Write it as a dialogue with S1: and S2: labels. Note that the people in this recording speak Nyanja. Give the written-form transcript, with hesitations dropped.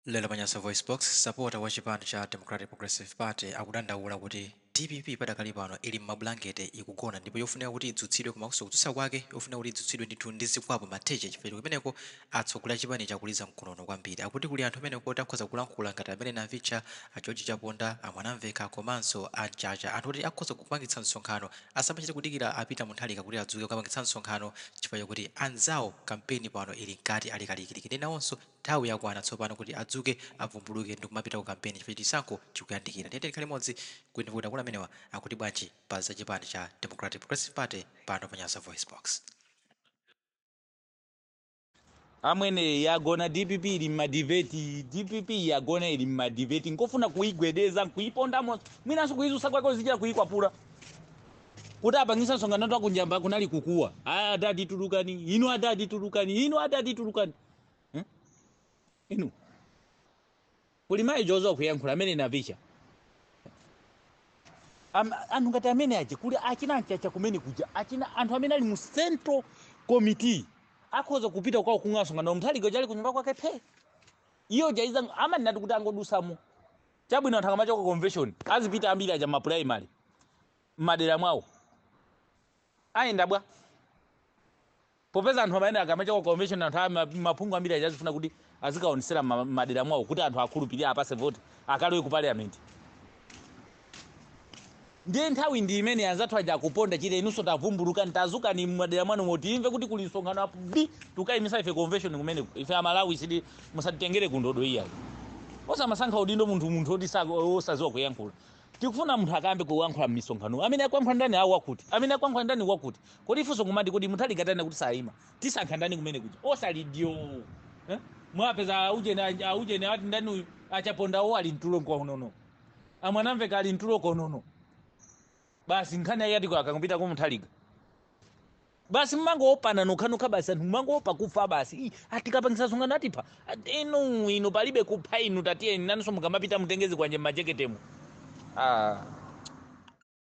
S1: Lero pa Nyasa VoiceBox, sapota wa chipani cha Democratic Progressive Party akudandaula kuti dpp padakali pano ili m'mabulangete ikugona ndipo yofunika kuti idzutsidwe, komanso kudzutsa kwake yofunika kuti idzutsidwe ndithu ndi zikwapu, matheche, chifukwa kumeneko atsogoleri a chipani akuliza mkonono kwambiri. Akuti kuli anthu amene kuti akhoza kulankhula ngati amene Navicha, a George Chaponda, a Mwanamvekha komanso a Mchacha, anthu kuti akhoza kupangitsa msonkhano asamachite kudikira a Peter Mutharika kuti adzuke kukapangitsa msonkhano, chifukwa chakuti anzawo kampeni pano ili mkati, ali kalikiliki, ndi nawonso nthawi yakwana tsopano kuti adzuke, avumbuluke ndi kumapita ku kampeni chifukwa chisankho chikuyandikira. Ndiye tikhale limodzi kuti kuti akulu amenewa akuti bwanji pa za chipani cha Democratic Progressive Party pano pa Nyasa Voice Box.
S2: Amwene, yagona DPP, ili mmadiveti. DPP yagona, ili mmadiveti. Nkofuna kuigwedeza, nkuipondamo, mwinanso kuizusa kwake zichira kuikwapula kuti apangisa msonkhano twakunjamba. Kunali kukuwa, "Aya, adadi tulukani inu, adadi tulukani inu, adadi tulukani." Eh? Inu, kuli mayi jozo kuyankhula amene Navicha. Anthu ngati amene aje, kuli achina Mchacha kumene kuja, achina anthu amene ali mu central committee akhoza kupita kwawo kungasonkhano. Mutharika chali kunyumba kwake phe, iyo jaiza amanati kuti angodusamo chabwino. Anthu akamachoka convention azipita ambiri aja ma primary m'madera mwawo, ayenda bwa? Popeza anthu amene akamachoka convention, anthu maphungu ambiri aja azifuna kuti azikaonesera madera mwawo kuti anthu akhulupirire, apase vote, akalowe ku parliament. Ndiye nthawi ndi imene anzathu aja akuponda chile. Inunso tavumbuluka, tazukani mmadera mwanu moti imve kuti kuli msonkhano apo b tukayimisa ife convention kumene. Ife Amalawi sidi, musatitengere kundodo iyayi. Osamasankha udindo munthu oti osaziwa kuyankhula. Tikufuna munthu akambe kuyankhula m'misonkhano. Amene akuyankhula ndani? Awo wakuti amene akuyankhula ndani? Wakuti. Kodi ifunso ngumati, kodi Mutharika tani kuti sayima, tisankha ndani kumene kuja? Osalidyo, eh? Mwapeza aujeni, aujeni ati ndani uyu, achapondawo ali mtulo nkonono, amwanamveka ali mtulo konono. Basi, nkhani yake ati akangopita kumuthalika basi, mmangoopana nokhanokha basi. Anthu mmangopa kufa basi. Ii, atikapangisa sungano atipha. Inu, inu, palibe kupha inu. Tatiyeni nanso mukamapita mutengezi kwanje mmajeketemo. Ah.